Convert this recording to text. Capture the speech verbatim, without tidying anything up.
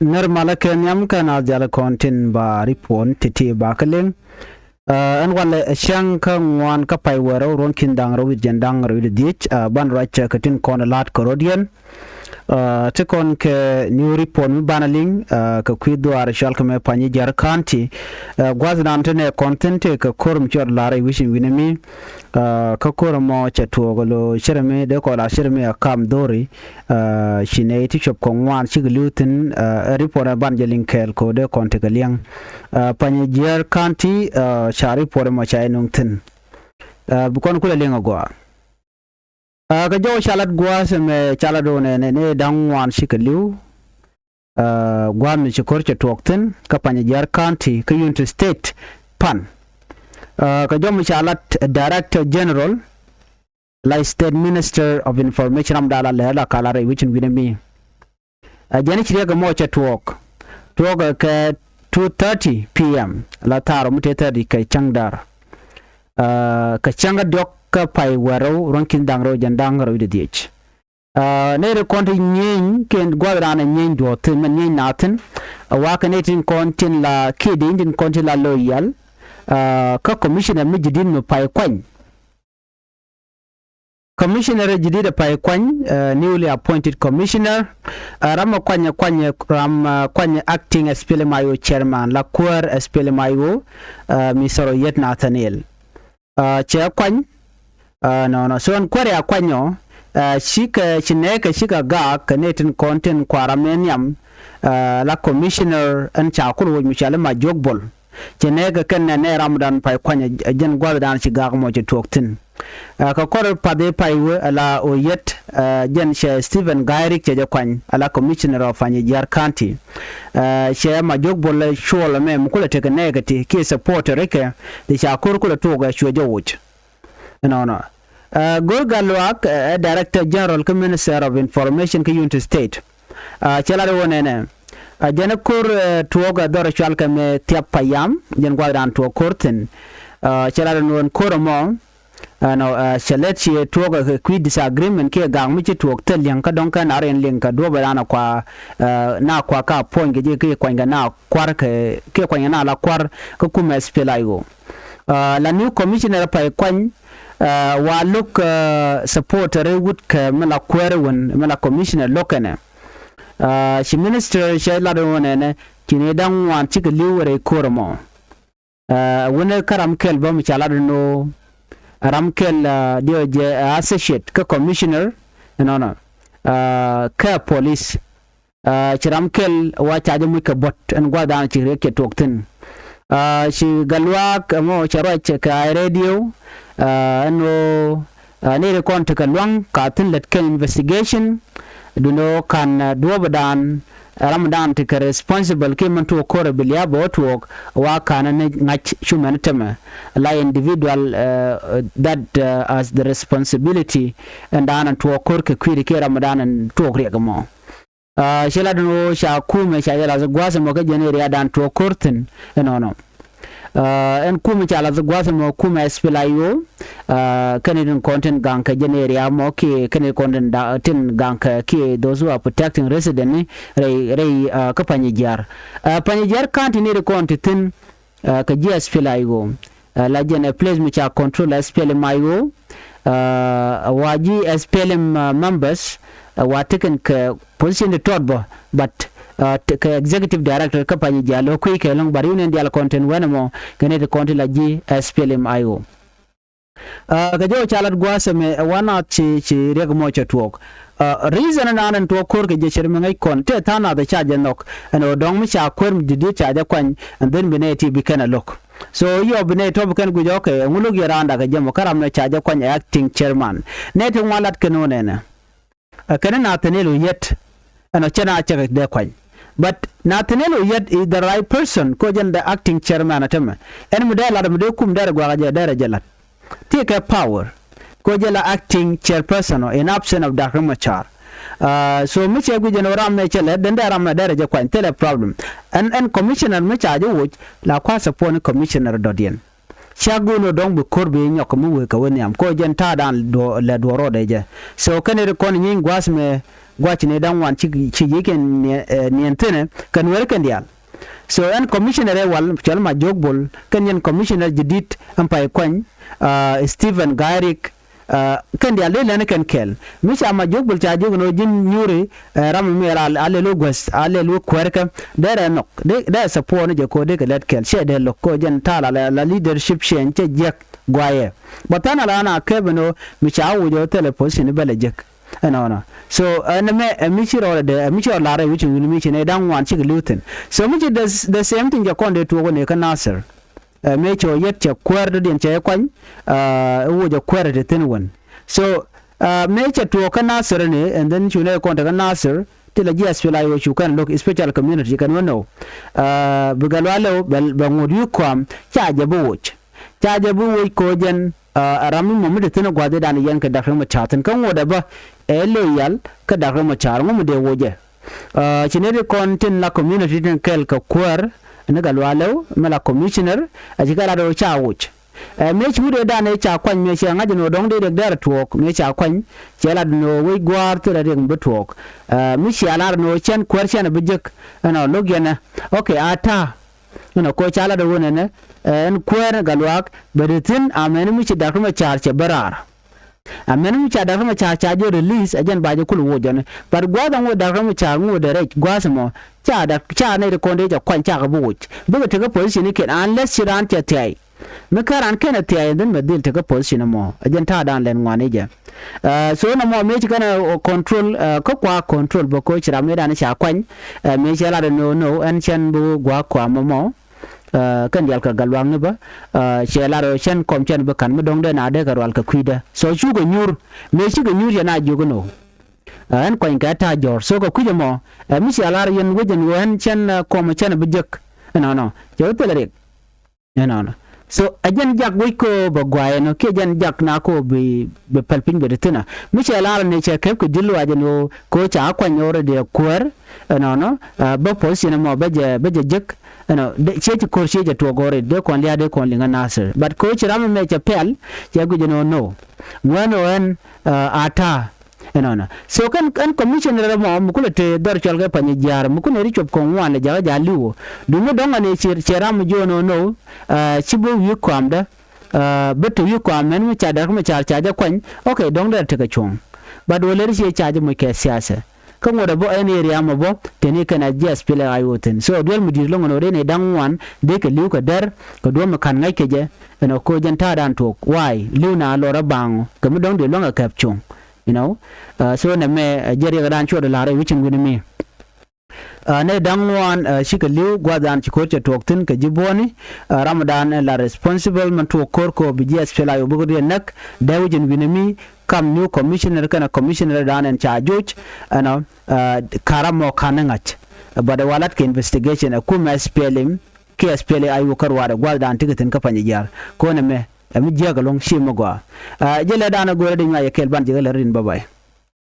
Nɛr malä kɛ nhiam kä naath diaal kɔn tin ba ripot ti̱ti̱ ba kä liŋ. Ɛn walɛ ɛ cäŋ kä ŋuan kä pay wärä ruɔ̱n ki̱n da̱ŋ rɛw wi̱c jɛn da̱ŋ rɛw wi̱c dhiec, ban ruac kä tin kɔn la̱t kɛ rɔ̱diɛn. Ti kɔn kɛ new ripot mi banɛ liŋ kɛ kui̱ dhuaar cɔal kɛ mɛ Panyijiar County. Gua̱th dan ti nɛ kɔn thi̱n tëë kɛ ko̱r mi cɔt la̱r i̱ wi̱c in wi̱nɛ mi. Kä ko̱r ɛmɔ cɛ tuɔɔk ɛ lo̱ cɛrɛ mi dee kɔn la̱r cɛrɛ mi ɛ kam dho̱ri. Ci nɛy ti cuɔp kɛ ŋuan cikɛ li̱w thi̱n ɛ ripot ɛ ban jɛ liŋ kɛɛl ko̱ dee kɔn tekɛ liɛŋ. Panyijiar County ca ripot ɛmɔ ca jɛ nuŋ thi̱n. Bi kɔn kulɛ liŋ ɛ gɔaa. Kä jɔw ca lat gua̱a̱th ɛmɛ ca lat do̱n ɛnɛ ni da̱ŋ ŋuan cikɛ li̱w. Gua̱a̱th mi ci ko̱r cɛ tuɔɔk thi̱n kä Panyijiar County kä Unity State pan. Kä jɔw mi ca lat Director General la State Minister of Information ram da̱a̱ la lɛr la ka la rɛy wi̱c in wi̱nɛ mi. Ɛ jɛn i̱ ci riɛk ɛmɔ cɛ tuɔɔk tuɔɔk kɛ two thirty p.m. la thaar ɔ mi tëë thirty kɛ cäŋ da̱r. Kɛ cäŋ kä diɔ̱k kä pay wärä ruɔ̱n ki̱n da̱ŋ rɛw jɛn da̱ŋ rɛw wi̱cdɛ dhiec. Nɛy ti kɔn ti nyieny kɛn gua̱th raan ɛ nyieny duɔ̱ɔ̱th thi̱n mɛn nyieny naath thi̱n. Ɛ wa̱a̱ kɛ nɛy tin kɔn tin la kiɛ dee in tin kɔn tin la lo̱c yal. Kä commissioner mi ji̱ di̱t mi pay kuany. Commissioner ji̱ di̱t ɛ pay kuany, newly appointed commissioner. Ram ɛ kuany ɛ kuany ram ɛ kuany acting SPLM-IO chairman la kuäär SPLM-IO, Mister Oyet Nathaniel. Cɛ kuany. Nɔnɔ so ɛn kuäär ya kuany ɔ. Cikɛ ci nɛɛkɛ cikɛ gaak kɛ nɛy tin kɔn tin kua̱r ram ɛ nhiam. La commissioner ɛn ca kul woc mi cɔal i̱ Majok Bol. Cɛ nɛɛkɛ kɛn nɛ nɛ ramdan pay kuany ɛ jɛn gua̱thdan ci gaak mɔ cɛ tuɔɔk thi̱n. Kɛ kɔr path i̱ pay wee ala Oyet, jɛn cɛ Stephen Gairik cɛ jɛ kuany ala commissioner of Panyijiar County. Cɛ Majok Bol cuɔl ɛmɛ mi kulɛ tekɛ nɛɛkɛ ti kiɛ supporter ikɛ ti ca ko̱r kulɛ tuɔɔk ɛ cuɛ jɛ woc. Ɛnɔnɔ. Go̱r Gatluak ɛ Director General kä Minister of Information kä Unity State. Cɛ lat ɣöö nɛnɛ jɛn ɛ ko̱r tuɔɔk ɛ dhɔr ɛ cual kɛ mɛ Thiap Payam jɛn gua̱thdan tuɔɔk ko̱r thi̱n. Cɛ lat ɛn ɣöö ɛn ko̱r ɛmɔ ɛnɔ cɛ lɛt ci tuɔɔk ɛ kui̱ disagreement kiɛ gaak mi ci tuɔɔk thil li̱eŋ kä dɔ̱ŋ kɛn a riɛn liŋ kɛ duɔ̱ɔ̱p ɛ dan ɛ kua na kua ka puɔ̱ny kɛ ji̱ kiɛ kuany kɛ na kua̱r kɛ kiɛ kuany kɛ na la kua̱r kä kumɛ SPLA-IO. La new commissioner pay kuany wa lo̱k supporter i̱ wut kɛ mi la kuäär i̱ wän mi la commissioner lo̱k kɛnɛ. Ci minister cɛ lat i̱ wän ɛnɛ ci ni da̱ŋ ŋuan cikɛ li̱w rɛy ko̱r ɛmɔ. Wänɛ kä ram kɛl bä mi ca lat i̱ no̱o̱ ram kɛl diɔ jɛ associate kä commissioner ɛnɔnɔ. Kä police. Ci ram kɛl wa ca jɛ muc kɛ buɔ̱t ɛn gua̱thdan ci riɛk cɛ tuɔɔk thi̱n. Ci Gatluak ɛmɔ cɛ ruac kɛ ay radio ɛn ɣöö nɛy ti kɔn tekɛ luaŋ ka thi̱n lät kɛn investigation. Duundɛ ɣöö ka̱n duɔ̱ɔ̱pdan ramdan tekɛ responsible kiɛ min tuɔɔk ko̱r ɛ bi lia̱a̱ bɛ wä tuɔɔk wa ka̱n ni ŋa̱c cumɛn tämɛ la individual that has the responsibility ɛn dan ɛn tuɔɔk ko̱r kɛ kui̱di kiɛ ramdan ɛn tuɔɔk riɛk ɛmɔ. Ci lat ɛn ɣöö ca kumɛ ca jɛ lath gua̱a̱th ɛmɔ kä jɛn area dan tuɔɔk ko̱r thi̱n ɛnɔnɔ. Ɛn kumɛ ca lath gua̱a̱th ɛmɔ kumɛ SPLA-IO. Kɛn i̱ tin kɔn tin gaŋ kɛ jɛn area mɔ kiɛ kɛn i̱ kɔn tin gaŋ kɛ kiɛ those who are protecting resident ni rɛy rɛy kä Panyijiar. Panyijiar County ni ri kɔn ti thi̱n kɛ ji̱ SPLA-IO. La jɛn ɛ place mi ca control SPLM-IO. Wa ji̱ SPLM members wa tekɛn kɛ position ti tɔt bä but kɛ executive director kä Panyijiar lo̱ kui̱ kɛ lo̱ŋ but union dial kɔn tin wɛn ɛmɔ kɛ ni ti kɔn ti la ji̱ SPLM-IO. Kɛ jɔw ca lat gua̱a̱th ɛmɛ ɛ wa naath ci ci riɛk mɔ cɛ tuɔɔk. Reason ɛn an ɛn tuɔɔk ko̱r kɛ jɛ cɛ ri mi ŋäc kɔn tëë tha̱a̱ŋ naath ɛ ca jɛ nhɔk ɛn ɣöö dɔ̱ŋ mi ca kuäär mi di̱t di̱t ca jɛ kuany and then bi nɛy ti bi kɛn ɛ lo̱k. So yɔ bi nɛy tɔ̱ bi kɛn guic ɔkɛ ɛŋu lo̱k yɛ raanda kɛ jɛ mɔ kä ram nɔ ca jɛ kuany ɛ acting chairman. Nɛy ti ŋuan lat kɛn ɣöö nɛnɛ. Ɛ kɛn Nathaniel Oyet ɛn ɔ cɛ na cɛ kɛ dee kuany. But Nathaniel Oyet is the right person ko jɛn the acting chairman ɛ tämɛ. Ɛn mi dee lat mi dee kum dee rɛ guakä jɛ dee rɛ jɛ lat. Ti kɛ power ko jɛ la acting chairperson ɔ in absence of Doctor Machar. So mi cɛ guic ɛn ɔ ram mɛ cɛ lɛ den dee ram mɛ dee rɛ jɛ kuany thilɛ problem. Ɛn ɛn commissioner mi ca jɛ woc la kua support ni commissioner dɔ̱diɛn. Cak gun ɔ dɔ̱ŋ bi ko̱r bi nyɔk mi wek kɛ wä nhiam ko jɛn ta̱a̱ dan lɛ duɔ̱ɔ̱r rɔɔdɛ jɛ. So kɛn ri kɔn nyiny gua̱a̱th mɛ gua̱c ni da̱ŋ wan ci ci yiëc kɛn niɛn thi̱n kɛ Nuɛr kɛn diaal. So ɛn commissioner ɛ wal cɔl Majok Bol kɛn yɛn commissioner jadid ɛn pay kuany Stephen Gairik. Kɛn diaal dee lɛn kɛn kɛl mi ca Majok Bol ca jiök ni ɣöö ji̱n nyuuri ram mi ɛl a lɛl wä guäth a lɛl wä kuäärkä dee rɛ nhɔk dee support ni jɛ ko̱ dee kɛ lɛt kɛl cɛ dee lo̱k ko̱ jɛn ta̱a̱ la leadership change cɛ jiäk guayɛ. Bä tha̱a̱n ala na kɛp ɛn ɣöö mi ca wuc ɣöö thilɛ position bɛ lɛ jek. Ɛnɔnɔ. So ɛn ɛmɛ ɛ mi ci rɔɔdɛ ɛ mi ci rɔɔd la̱r ɛ wi̱c in wi̱n mi ci nɛy da̱ŋ ŋuan cikɛ li̱w thi̱n. So mi ci the same thing cɛ kɔn dee tuɔɔk wä nɛy kä Nasir. Ɛ mëë cɛ ɣöö yɛt cɛ kuäär dɔ̱diɛn cɛ jɛ kuany ɛ woc ɛ kuäär ɛ te thi̱n wän. So mëë cɛ tuɔɔk kä Nasir ni and then cu nɛy kɔn te kä Nasir ti la ji̱ SPLA-IO cu kɛn lo̱k special community kɛn wä nɔ. Bikɛ lualɛ bɛ ŋot wi̱i̱ kɔam ca jɛ bi woc. Ca jɛ bi woc ko̱ jɛn ɛ ram mi mɔ mi te thi̱n gua̱th i̱ dan yɛn kɛ Dak Riek Machar thi̱n kä ŋot ɛ bä ɛ ley yal kä Dak Riek Machar ŋu mi dee woc ɛ. Ci nɛy ti kɔn tin la community tin kɛl kɛ kuäär ni kɛ lualɛ mi la commissioner ɛ ci kɛ lat ɣöö ca woc. Ɛ mëë ci wut ëë dan ëë ca kuany mëë ciɛ ŋa̱c ɛn ɣöö dɔ̱ŋ dee riɛk dɛr tuɔɔk mëë ca kuany ciɛ lat ɛn ɣöö wec gua̱a̱r thilɛ riɛk mi bi tuɔɔk. Mi cia lar ɛn ɣöö cɛn kuäär cɛn ɛ bi jek ɛn ɣöö lo̱k yɛn ɛ okay a ta̱a̱. Ɛn ɣöö ko̱ ca lat ɛ ɣöö nɛnɛ ɛn kuäär ɛ Gatluak bɛ te thi̱n amɛn mi ci Dak Riek Machar cɛ bä raar. Amɛn mi ca Dak Riek Machar ca jɛ release ɛ jɛn ba jɛ kul woc jɔni. But gua̱a̱th ɛn ɣöö Dak Riek Machar ŋot ɛ rɛc gua̱a̱th ɛmɔ ca dak ca nɛy ti kɔn dee jɛ kuany cakɛ bi woc bikɛ tekɛ position ni kiɛn unless ci raan cɛ thiay. Mi kä raan kɛn a thiay and then mɛ dhil tekɛ position ɛmɔ ɛ jɛn ta̱a̱ dan lɛn ŋuan i̱ jɛ. So nɔmɔ mëë ci kɛn a control kä kua control bä ko̱ ci ram mëë dan ca kuany. Mëë cɛ lat ɛ no no ɛn cɛn bi gua̱a̱k kuam ɛmɔ. Kɛn diaal kɛ Gatluak ni bä cɛ lat ɛ cɛn kɔm cɛn bi ka̱n mi dɔ̱ŋ dee na dee kɛ rual kɛ kui̱dä so cukɛ nyuur. Mëë cikɛ nyuur cɛ na jiök ɛn ɣöö ɛn kuany kɛ ta̱a̱ jɔ̱ɔ̱r so kɛ kui̱c ɛmɔ. Ɛ mi cia lar yɛn wec ɛn ɣöö ɛn cɛn kɔm cɛn bi jek. Ɛnɔnɔ cɛ wä thilɛ riɛk. Ɛnɔnɔ. So ɛ jɛn jak wec kɛ ɣöö bɛ gua̱a̱c ɛnɔ kiɛ jɛn jak na kɛ ɣöö bi pɛl piny bɛ ti thi̱n ɛ mi cɛ lar ni cɛ kɛp kɛ ji̱ luaac ɛn ɣöö kɛ ɣöö ca kuany already ɛ kuäär. Ɛnɔnɔ bä position ɛmɔ bä jɛ bä jɛ jek. Ɛnɔ ciec ci ko̱r ciec ɛ tuɔɔk already dee kɔn lia̱a̱ dee kɔn liŋ ɛ Nasir but kɛ ɣöö ci ram ɛmɛ cɛ pɛl cɛ guic ɛn ɣöö no ŋuɛ̈n ɣöö ɛn a ta̱a̱. Ɛnɔnɔ so kɛn ɛn commissioner ɛmɔ mi kulɛ te dhɔr cɔl kɛ Panyijiar mi kulɛ ri cuɔp kɔŋ ŋuan lɛ jakä ja̱ li̱w. Duŋ mi dɔ̱ŋ ɛn ëë ciɛ ram mi jiök ɛn ɣöö no ci bi wi̱i̱ kɔamdä. Bä te wi̱i̱ kɔam mɛn mi ca Dak Riek Machar ca jɛ kuany. Okay dɔ̱ŋ dee tekɛ cuɔ̱ŋ. But wä lɛr ciɛ ca jɛ moc kɛ siasɛ. Kä ŋot ɛ bä ɛn area mɔ bä teni kɛn a ji̱ SPLA-IO thi̱n so duel mi di̱i̱t lo̱ŋ ɛn ɣöö dee nɛy da̱ŋ ŋuan dee kɛ li̱w kɛ dɛr kɛ duɔ̱ɔ̱p mi ka̱n ŋäc kɛ jɛ. Ɛn ɣöö ko̱ jɛn ta̱a̱ dan tuɔɔk why li̱w na lɔr ɛ baŋ ɔ kɛ mi dɔ̱ŋ dee luäŋ ɛ kɛp cuɔ̱ŋ. You know. So nɛmɛ ɛ jɛ riɛk dan cuɔt ɛ la̱r ɛ wi̱c in wi̱n mi. Nɛy da̱ŋ ŋuan cikɛ li̱w gua̱thdan ci ko̱r cɛ tuɔɔk thi̱n kɛ ji̱ buɔ̱ni. Ramdan ɛ la responsible mɛn tuɔɔk ko̱r kɛ ɣöö bi ji̱ SPLA-IO bikɛ riɛn näk dee wi̱c in wi̱n mi kam new commissioner kɛnɛ commissioner dan ɛn ca joc. Ɛnɔ ka̱ ram mɔ ka̱n ni ŋa̱c. But ɛ walat kɛ investigation ɛ kumɛ SPLM kiɛ SPLA-IO kä ruaadɛ gua̱thdan tikɛ thi̱n kä Panyijiar. Ko̱n ɛmɛ ɛ mi jiääk ɛlɔ̱ŋ ci mi gɔaa. Jɛ lɛ dan ɛ go̱rɛ di nyuac ɛ kɛl ban jɛ kɛ lɛ rin bye bye.